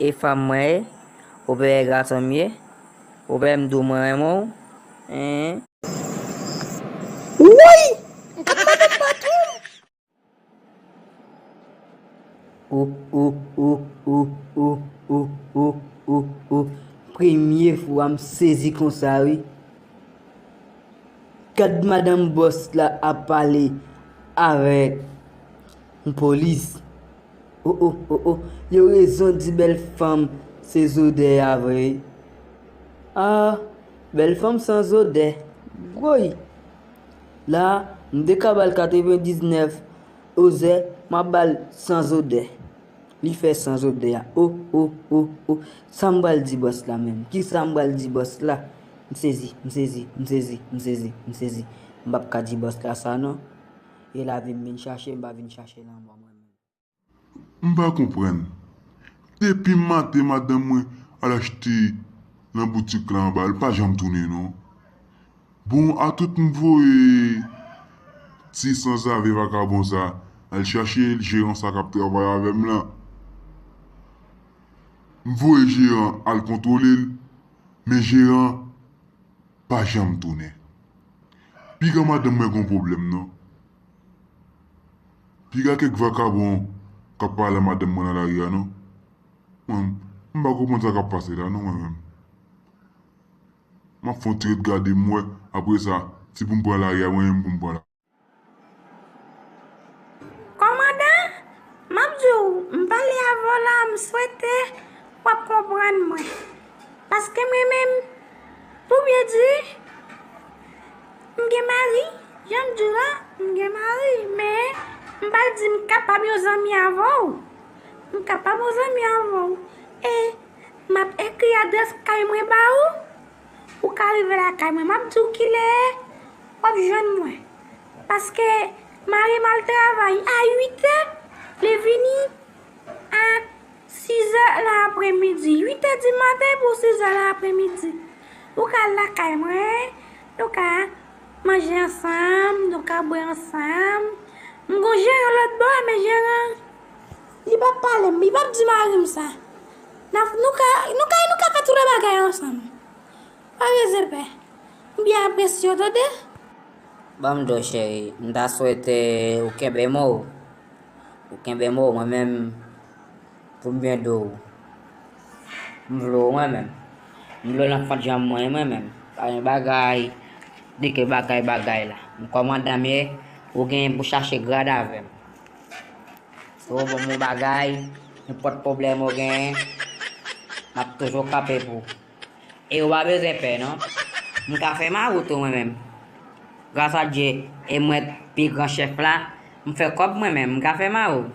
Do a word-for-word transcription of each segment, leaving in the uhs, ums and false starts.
E fanm mwen ye? Oubyen e gason m ye? Oubyen m di w mwen renmen w? Hein? Woy! M t ap mande m patwon m. Ou, ou, ou, ou, ou, ou, ou, ou, ou. Premye fwa m sezi konsa, wi. Gad madanm bòs la ap pale avèk yon polis. O, o, o, o. Yo rezon di bèl fanm se zodè a vre. Ah, bèl fanm san zodè. Woy. La, m te ka ba l katrevendiznèf ozè, m ap ba l san zodè. Li fè san zodè a. O, o, o, o. Sa m pral di bòs la menm? Kisa m pral di bòs la? M sezi, m sezi, m sezi, m sezi, m sezi. M p ap ka di bòs la sa non. E lavi m vin chache, m pa vin chache lanmò mwen menm. M pa konprann. Depi maten madanm mwen al achte nan boutik la anba, l pa janm tounen non. Bon, a tout m voye ti sanzave vakabon sa al chache jeran sa k ap travay avè m lan. M voye jeran al kontwole l, men jeran pa janm tounen. Piga madanm mwen gon pwoblèm non. Piga kèk vakabon k ap pale a madanm mwen nan lari a non. Mwen, m pa konprann sa k ap pase la non mwen menm. M ap fè yon ti ret gade m wè, apre sa, si pou m pran lari a, mwen menm pou m pran lari. Kòmandan, m ap di w, m pale avè w la, m swete w ap konprann mwen. Paske mwen menm, pou byen di, m gen mari, jan m di w la, m gen mari, men m pa di m kapab yon zanmi avè w. M kapab yon zanmi avè w. E m ap ekri adrès kay mwen ba ou. Ou ka rive lakay mwen, m ap di w kilè w ap jwenn mwen. Paske mari m al travay a uit è, li vini a sizè nan apremidi. Uit è di maten pou sizè nan apremidi. Ou ka al lakay mwen, nou ka manje ansanm, nou ka bwè ansanm. M gon jeran lòt bò a, men jeran, li p ap pale m, li p ap di mari m sa. N ap, nou ka, nou ka, nou ka fè tout bagay ansanm. Pa bezwen pè. M byen apresye w, tande. Ban m di w, cheri, m ta swete ou kenbe mo w. Ou kenbe mo w, mwen menm, pou m byen di w, m vle w mwen menm. M vle w nan fant janm mwen, mwen menm. Pa gen bagay, di ke bagay, bagay la. M kòmandan m ye, ou genyen pou chache grad avè m. Si w ban m yon bagay, nenpòt pwoblèm ou genyen, m ap toujou kanpe pou ou. E ou pa bezwen pè non. M ka fè mari w tou mwen menm. Gras a Dye, e mwen pi gran chèf la, m fè kòb mwen menm, m ka fè mari w.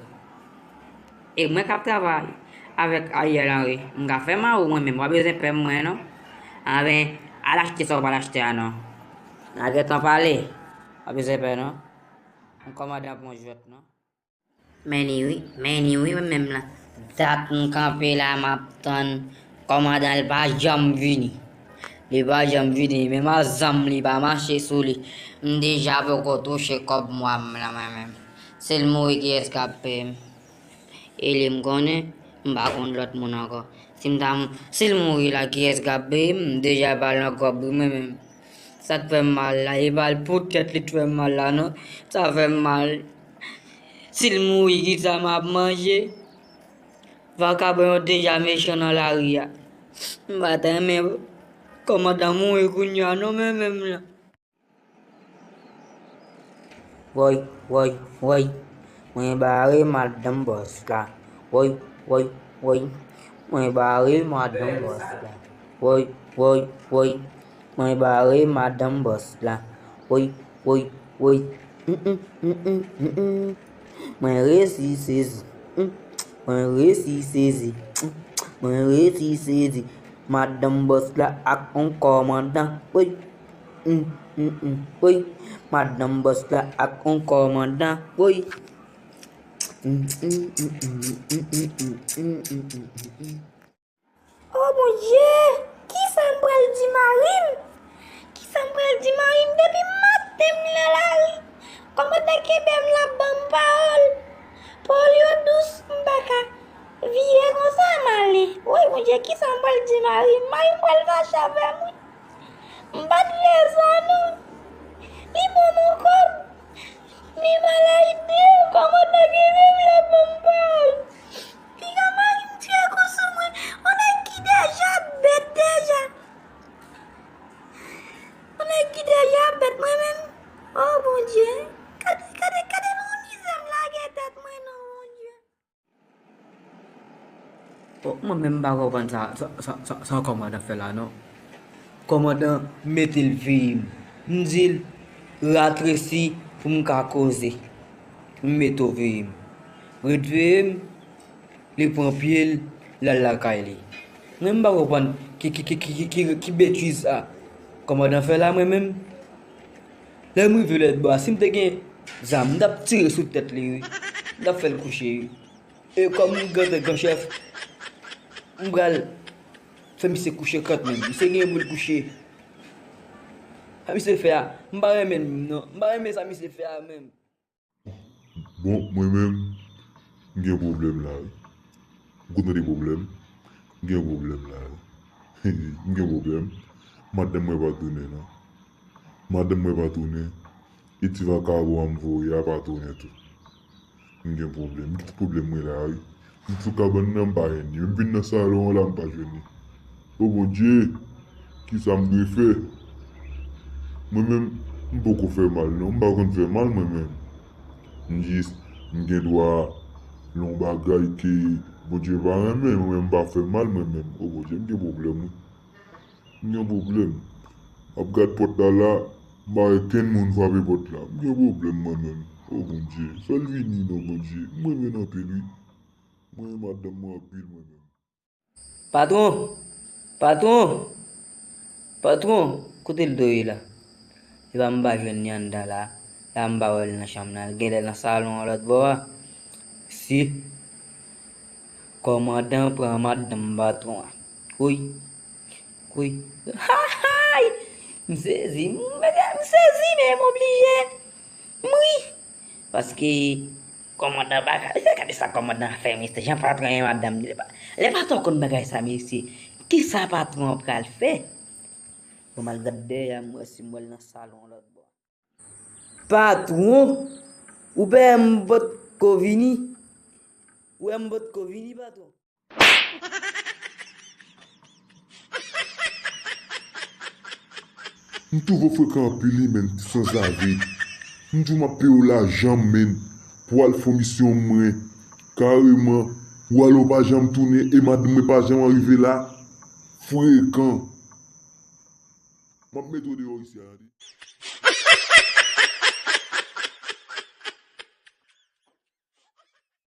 E mwen k ap travay avèk Ariel Henry, m ka fè mari w mwen menm, w pa bezwen pè mwen non. Anben, al achte sa w pral achte a non. N a gentan pale, w pa bezwen pè non. M kòmandan pou yon jwèt non. Men li wi, men li wi, mwen menm la. Dat m kanpe la, m ap tann kòmandan, li pa janm vini. Li pa janm vini, menm a zam li pa mache sou li. M deja poko touche kòb mwa m lan mwen menm. Si l mouri, kiyès k ap peye m? E li m konnen, m pa konn lòt moun ankò. Si m ta, si l mouri la, kiyès k ap peye m? M deja pa nan kòb wi mwen menm. Sa k fè m mal la, e pa l poutèt li t fè m mal la non. Sa fè m mal. Si l mouri, kisa m ap manje? Vakabon yo deja mechan nan lari a. M pa t renmen kòmandan mouri kounye a non, men menm lan. Woy, woy, woy. Mwen bare madanm bòs la. Woy, woy, woy. Mwen bare madanm bòs la. Woy, woy, woy. Mwen bare madanm bòs la. Woy, woy, woy. Mm, mm, mm, mm, mm, mm. Mwen resi sezi. Mm. Mwen resi sezi. Mm. Mwen resi sezi. Madanm bòs la ak yon kòmandan. Woy. Mm, mm, mm, woy. Madanm bòs la ak yon kòmandan, woy. Mm, mm, mm, mm. O Bondye, kisa m pral di mari m? Kisa m pral di mari m? Depi maten m nan lari, kòmandan kenbe m la ban m pawòl. Pawòl yo dous, m pa ka, Vire konsa m ale. Woy, Bondye, kisa m pral di mari m? Mari m pral fache avè m, wi. M pa t vle sa, non. Li ban m yon kòb. Li malad, kòmandan gen menm lè ban m pawòl. Piga mari m tire kou sou mwen. On nèg ki deja bèt deja. On nèg ki deja bèt mwen menm. Oh, Bondye. Gade, gade, gade nan mizè m lage tèt mwen, non, Bondye. Bon, mwen menm m pa konprann sa, sa, sa, sa, sa kòmandan fè la, non. Kòmandan mete l veye m. M di l, ratresi pou m ka koze. M mete w veye m. Ret veye m, li pran pye l, l al lakay li. Mwen m pa konprann ki, ki, ki, ki, ki, ki, ki betiz sa kòmandan fè la, mwen menm. Lè m rive lòt bò a, si m te gen zam, m t ap tire sou tèt li, wi. M t ap fè l kouche, wi. E kòm m gran tèt gran chèf, m pral fè misye kouche kant menm. Misye gen pou l kouche. Sa misye fè a, m pa renmen l menm non. M pa renmen sa misye fè a menm. Bon, mwen menm, m gen pwoblèm la, wi. M konn tande pwoblèm. M gen pwoblèm la, wi. M gen pwoblèm. Madanm mwen pa tounen, non. Madanm mwen pa tounen. E ti vakabon an m voye a pa tounen tou. M gen pwoblèm. M kite pwoblèm mwen la, wi. M sou kabann nan, m pa jwenn li. M vin nan salon an la, m pa jwenn li. O Bondye, kisa m dwe fè? Mwen menm, m poko fè mal, non. M pa konn fè mal, mwen menm. M jis, m gen dwa nan yon bagay ke Bondye pa renmen, mwen menm, m pa fè mal, mwen menm. O Bondye, m gen pwoblèm, wi. M gen pwoblèm. M ap gad pòt la la, m pa wè kenn moun frape pòt la. M gen pwoblèm mwen menm. O Bondye, fè l vini non Bondye. M renmen l anpil wi. M renmen madanm mwen anpil mwen menm. Patwon! Patwon! Patwon! Kote l dwe ye la? Epa m pa jwenn li anndan la. La m pa wè l nan chanm nan. L genlè nan salon an lòt bò a. Si kòmandan pran madanm patwon an. Kouy! Kouy! Hay! M sezi! M sezi men m oblije! M ri! Paske kòmandan pa ka. Gade sa kòmandan fè mesye. Jan patwon an renmen madanm li. Lè patwon konn bagay sa mesye, kisa patwon an pral fè? Bon, m al gad dèyè m wè si m wè l nan salon an lòt bò. Patwon, ou pa wè m potko vini? Ou wè m potko vini, patwon? M twouve w frekan anpil wi menn, ti sanzave. M di w m ap peye w lajan m menn, pou w al fè yon misyon mwen. Kareman, ou ale w pa janm tounen e madanm mwen pa janm rive la. Frekan. M ap mete w deyò isi a tande.